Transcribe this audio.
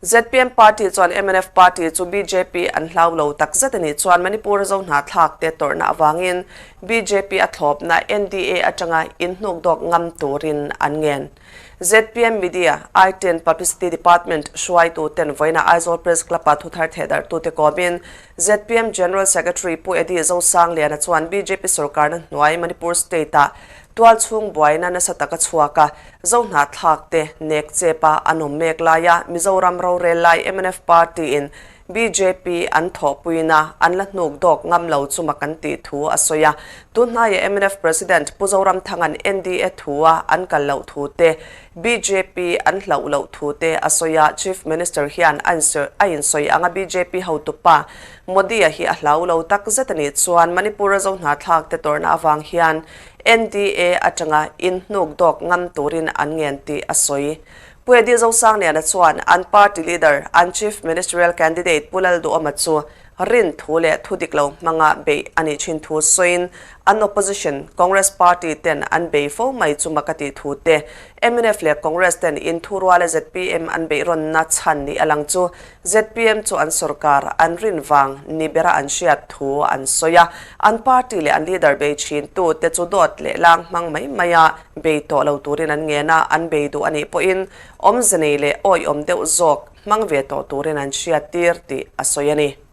ZPM party chuan mnf party chu bjp an hlau lo takzet a nih chuan Manipur a zo hnahthlak te tawrhna avangin bjp a thlawpna NDA atanga inhnuk dawk ngam turin an ngen. ZPM Media, IT and Publicity Department hruaitu ten vawiina Aizawl Press Club-a thuthar thehdarhtute kawmin ZPM General Secretary Pu Eddie Zosangliana chuan bjp sorkarna hnuai Manipur State-ah tualchhung buaina nasa tak a chhuak a, Zohnahthlak te nek chep a an awm mek laia Mizoram rorel lai mnf party-in bjp an thawhpuina an la hnuk dawk ngam lo chu mak an tih thu a sawi a. Tunhnaia mnf President Pu Zoramthanga'n NDA thua an kal loh thu te, bjp an hlauh loh thu te a sawi a. Chief Minister hian a insawi anga bjp hotupa Modi-a hi a hlau lo tak zet a nih chuan Manipur-a Zohnahthlak te tawrhna avang hian NDA atanga inhnuk dawk ngam turin an ngen tih a sawi. Pu Eddie Zosangliana chuan an party leader, an Chief Ministerial candidate Pu Lalduhawma chu rin thu leh thu dik lo hmanga beih a nih thin thu sawiin an opposition Congress party ten an bei fo mai chu mak a tih thu te, mnf leh Congress ten inthuruala zpm an beihrawnna chhan nih a lang chu Zpm chu an sorkar an rin vang ni bera an hriat thu an sawi a, an party leh an leader bei thin tu te chu dawt leh lang hmang mai mai a bei tawh lo turin an ngen a, an bei duh a nih pawhin awmze nei leh awihawm deuh zawk hmang ve tawh turin an hriat tir tih a sawi a ni.